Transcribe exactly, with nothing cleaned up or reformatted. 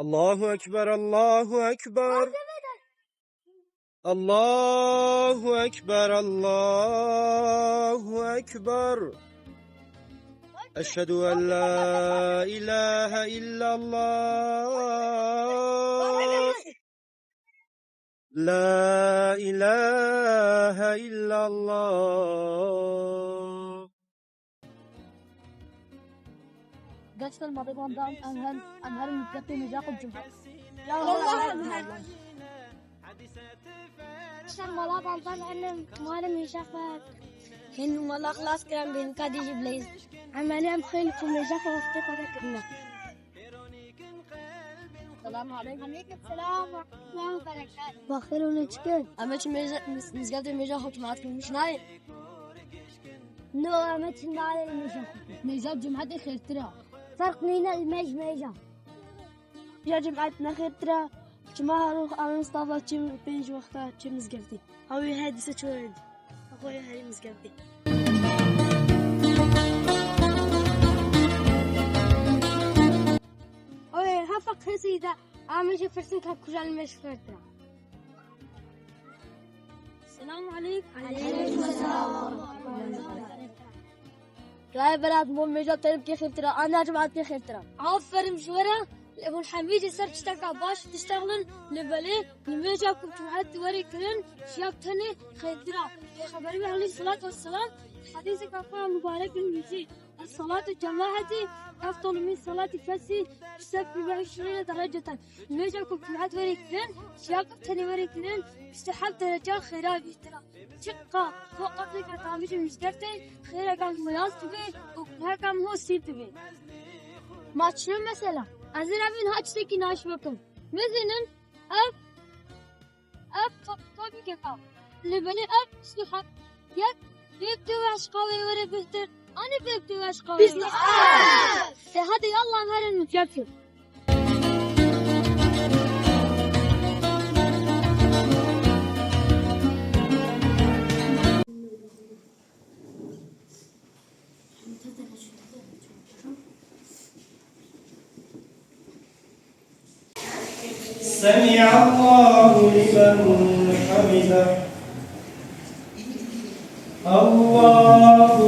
الله أكبر، الله أكبر. الله أكبر، الله أكبر. أشهد أن لا إله إلا الله. لا إله إلا الله. Geç kalmadı bandan, em her, em her mutlu mecakul cuma. Ya Allah, em her. Şer mala bandan, em mala mecakul. Hin mala xlas kiran bin kadi jibleyiz. Em em xeyl ku mecakul wextê xwe de kirine. Selamu aleykum. Aleykum selam ve rahmetullahi ve berekatuhu. Baxir û neçikin. Em ê çi mêze-, miz-, mizgevtê mêja xwe cemaat kirmiş nayê? No, em ê çi nayê mêja xwe. Mêja cemaatê xêrtir e. Ferq nîne mêj mêja. Ya cemaat ne xêrtir e. Çima her wexta em ê stava çi pênc wexta çi mizgevtê. Ew ê her dîsa çi were dî. Xwe herî mizgevtê. Oye, ha feqî seyda, amê jî pirsin ka kujan me şikirtira. Selamu aleykum. Aleykum selam. Gayê berat mo mêja te bikê xêrtira, ana cemaat kê xêrtira. Aferin ji we re, li hûn hemî jî ser tişteka baş diştexlin, li belê, li mêja ku cemaat werê kirin, ji ya tenê xêrtira. Pêxemberê me aleyhisselatu vesselam, hedîseka xwe mubarek in dibêjî. الصلاة الجماعة أفضل من صلاة الفذ بسبع وعشرين درجة. Mêja ku cemaat werê kirin, ji ya ku tenê werê kirin, bîst û heft derece xêra bîhtir e. Çiqa, xwe qebreke tamî ji mizgeftê, xêreka meyaz dibe û guneheka ho sîr dibe. Ma çi mesela? Ez ê revîn ha tiştekî naş bikim. Mizînin ev Ev to-, topîkek a. Lê belê ev bîst û heft yek bêb tu eşqa wê were bihtir, anî bêb tu eşqa wê were. Bîst û heft. Te hadi yallah herin mutyakin. سمع الله لمن حمده. الله